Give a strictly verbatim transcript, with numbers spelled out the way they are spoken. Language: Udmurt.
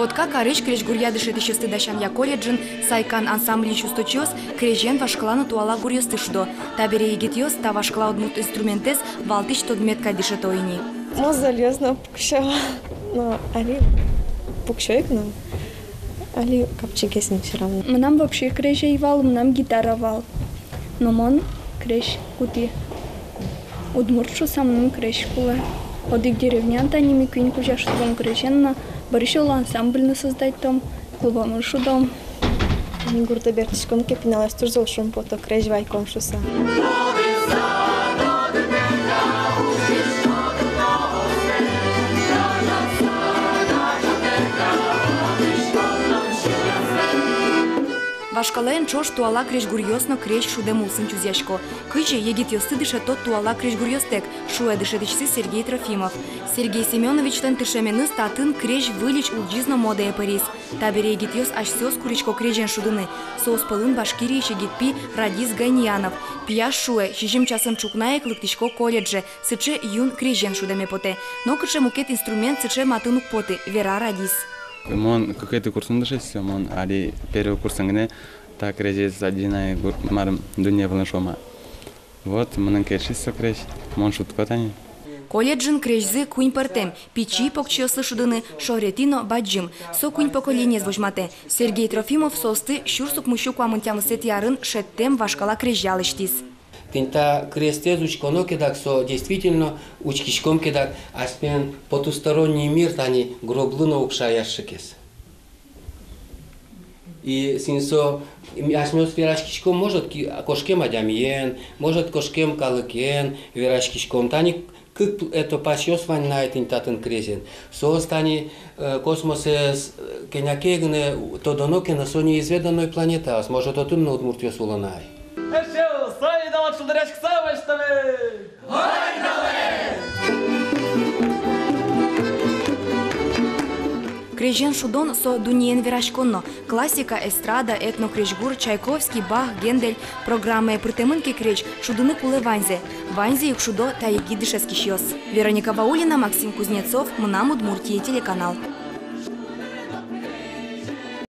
Кутка карысь крезьгуръя дышетӥсьёсты дасянъя колледжын «Сайкан» ансамбльысь усточиос крезен вашкала но туала гуръёсты шудо. Табере егитъёс та вашкала удмурт инструментэз валтӥсь тодмет кадь дышето ини. Мон зольёс но пуксё вал, но али пуксё ик но, али капчигес ини всё равно. Мынам вообще крезь ӧй вал, мынам гитара вал. Но мон крезь кутӥ. Удмурт шуса мыным крезь кулэ. Одӥг деревняын тани ми куинь кузя шудом крезен но, бӧрысь оло ансамбль но создатьтом, клубамы шудом. Ми гуртэ бертӥськом ке, пиналъёс туж зол шумпото крезь вайком шуса. Вашкалаен ӵош туала крезьгуръёс но крезь шудэм улсын чузъясько. Кызьы егитъёсты дышето туала крезьгуръёстэк, шуэ дышетӥсьсы Сергей Трофимов. Сергей Семёновичлэн тыршеменыз татын крезь выльысь улӟиз но модае пыриз. Табере егитъёс асьсэос курисько крезен шудыны. Соос пӧлын Башкириысь егит пи Радис Ганьянов. Пияш, шуэ, сизьым часын ӵукна ик лыктӥсько колледже, сыӵе юн крезен шудэме потэ. Нокыӵе мукет инструмент сыӵе матын уг поты, вера Радис. Мон кыкетӥ курсын дышетӥсько, мон али первый курсын гинэ та крезез адӟи на, гур-, марым, дунне вылын шуом-а. Вот, мыным кельшиз со крезь, мон шудӥсько тани. Колледжын крезьзы куинь пӧртэм: пичи, покчиослы шудыны, шоретӥ но бадӟым. Со куинь поколениез возьматэ. Сергей Трофимов соосты сюрс укмыссю куамын тямысэтӥ арын шедьтэм вашкала крезья лэсьтӥз. Тӥни та крестэз учконо ке дак, со действительно, учкиськом ке дак, асьмелэн потусторонний мир тани гроблы но уг шаерсьы кес. И син со, м, асьмеос вераськиськом, может, ки-, кошкем адямиен, может, кошкем калыкен вераськиськом. Тани кык, это, пасьёс вань на тӥни татын крезен. Соос тани, э, космосэз, э, кӧня ке гинэ тодоно ке но, со неизведанной планетаос. Может, отын но удмуртъёс уло на ай. Эшшо, сай да вот шулдыръяськыса возьматомы. Крезен шудон — со дуннеен вераськон но. Классика, эстрада, этнокрезьгур, Чайковский, Бах, Гендель. Программае пыртэмын ке крезь, шудыны кулэ ваньзэ. Ваньзэ ик шудо та егит дышетскисьёс. Вероника Ваулина, Максим Кузнецов, «Мынам Удмуртие» телеканал.